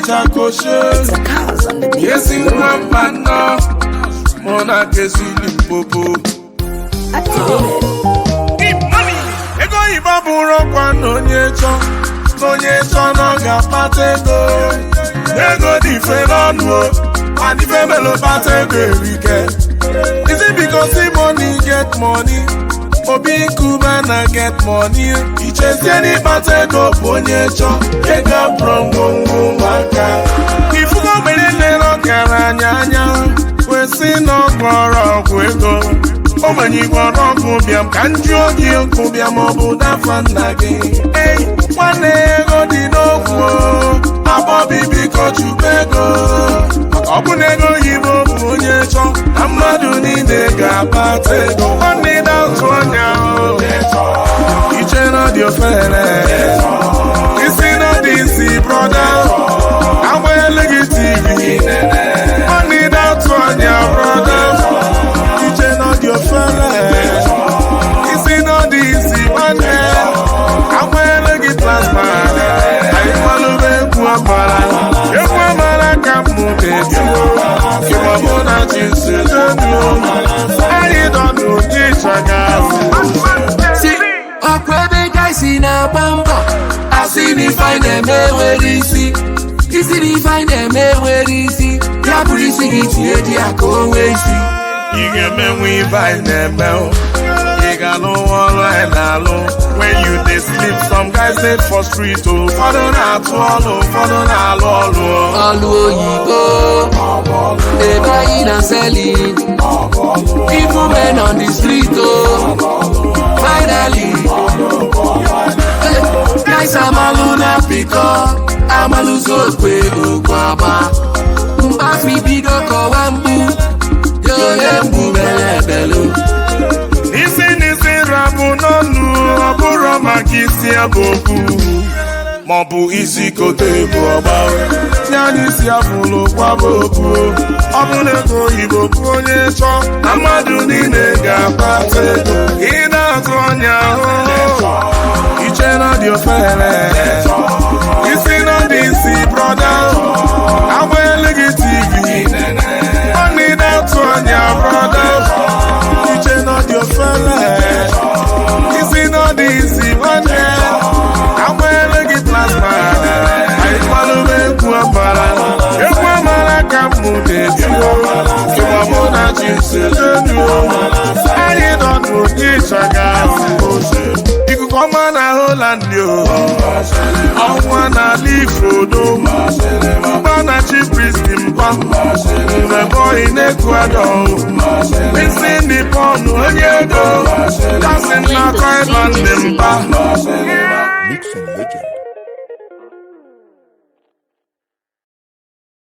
Chakoshe. The cars on the beat. Ezi nwa mba nnọọ, mụ na Kezi Limpopo. Activated. Ego oyibo bụrụ ọkwa na onye chọ, na onye chọ na ọ ga-akpata ego. Ego dị mfe n'ọnụ o, mana ife melo kpata ego erike. Is it because money get money? Obi Cubana get money. Ichezie n'ịkpata ego bụ onye chọ, ego abụrụ ngwongwo ụmụaka. Ifugo mere nlere ọgaranya anya, kwesị na ọ gwọrọ ọgwụ ego. Ogbenye gwọrọ ọgwụ bịam ka nju oge okwu bịam, ọ bụ dafa nna gị. Ei, nwanne, ego dị n'okwu o. Agbọbi, biko chukwu ego. Ọ bụ na ego oyibo bụ onye chọ, na mmadụ niile ga-akpata ego. Nwanne, na-atụ anya o. Iche na ọ dị ofere. Isi na ọ dị isi, brother. Agbanyela gị TV. Nwanne, na-atụ anya, brother. Iche na ọ dị ofere. Isi na ọ dị isi, nwanne. Agbanyela gị plasma. Anyị malụba egwu amara. Egwu amara ka mụ na-eti. Ịgba mụ na chi nso. Anyị nọ n'ụdị ịchaka. Si ọkwa ebe guys na-agba mbọ, asị na ife anyị na-eme nwere isi, isi na ife anyị na-eme nwere isi, ya bụrụ isi gị tinye di ya ka o nwee isi. Ị ga-emenwe ife anyị na-eme o. Ị ga-alụ ọrụ anyị na-alụ. When you dey sleep, some guys dey for street o. Ụfọdụ na-atụ ọlụ, ụfọdụ na-alụ ọlụ o. Ọlụ oyibo ebe anyị na selling, even men on the street o. Finally, guys amalụ na pịkọ amalụzi okwe okwe agba mgbafi bido kọwa mgbu onye mgbu bele ebelu. N'isi n'isi rabụ n'ọnụ, ọ bụrụ maka isi abụ okwu maọbụ isi kote bụ ọgba nye anyị isi afụlụ kwaba okwu. Ọ bụ na ego oyibo bụ onye chọ, na mmadụ niile ga-akpata ego. Ị na-atụ anya ahụhụ, iche na dị ofere. Isi na dị isi, brother. Agbanyela gị TV. Nwanne, na-atụ anya, brother. Iche na dị ofere. Isi na dị isi, nwanne. Agbanyela gị plasma. Anyị gbalụba egwu amara. Egwu amara ka mụ na-eti. Ịgba mụ na chi nso. Anyị nọ n'ụdị ịchaka. Ikuku ọma na Holland o. Ọnwa n'ala Ifo do. Mba na chi priest mpa. Mgbe boy na-Ecuador. Isi Nippon onye ego. Kasị na Thailand mpa. Mixing legend.